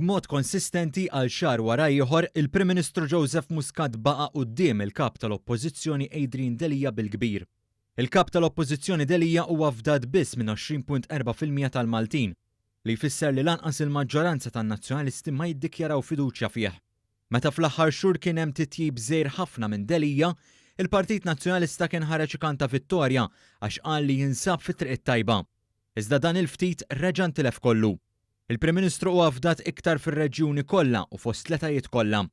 B'mod konsistenti għal xahar wara ieħor, il-Prim Ministru Joseph Muscat baqa' quddiem il-Kap tal-Oppożizzjoni Adrian Delia bil-kbir. Il-Kap tal-Oppożizzjoni Delia huwa fdat biss minn 20.4% tal-Maltin, li jfisser li lanqas il-maġġoranza tan-Nazzjonalisti ma jiddikjaraw fiduċja fih. Meta fl-aħħar xhur kien hemm titjib żgħir ħafna minn Delia, il-Partit Nazzjonalista kien ħareġ ikanta vittorja għax qal li jinsab fit-triq it-tajba. Iżda dan il-ftit reġa' ntilef kollu. Il-Prim Ministru huwa fdat iktar fir-reġjuni kollha u fost l-etajiet kollha.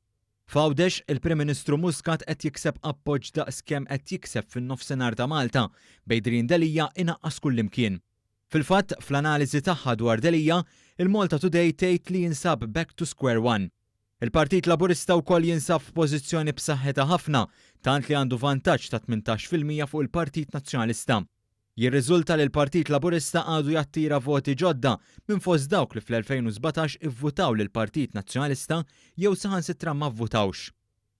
F'Għawdex, il-Prim Ministru Muscat qed jikseb appoġġ daqs kemm qed jikseb fin-Nofsinhar ta' Malta, b'Adrian Delia inaqqas kullimkien. Fil-fatt, fl-analiżi tagħha dwar Delia, il-Malta Today tgħid li jinsab back to square one. Il-Partit Laburista wkoll jinsab f'pożizzjoni b'saħħitha ħafna, tant li għandu vantaġġ ta' 18% fuq il-Partit Nazzjonalista. Jirriżulta li l-Partit Laburista għadu jattira voti ġodda minn fost dawk li fl-2017 ivvutaw lill-Partit Nazzjonalista jew saħansitra ma vvutawx.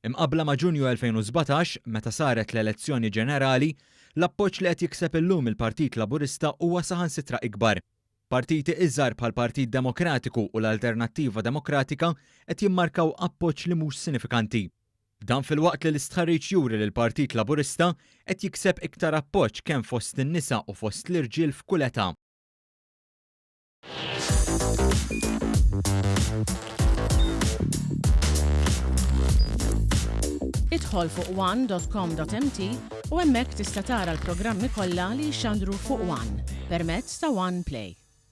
Imqabbla ma' Ġunju 2017, meta saret l-elezzjoni ġenerali, l-appoġġ li qed jikseb illum il-Partit Laburista huwa saħansitra ikbar. Partiti iżgħar bħall-Partit Demokratiku u l-Alternattiva Demokratika qed jimmarkaw appoġġ li mhux sinifikanti. Dan filwaqt li l-istħarriġ juri li l-Partit Laburista qed jikseb iktar appoġġ kemm fost in-nisa u fost l-irġiel f'kull età. Idħol fuq one.com.mt u hemmhekk tista' tara l-programmi kollha li jixxandru fuq One permezz ta' One Play.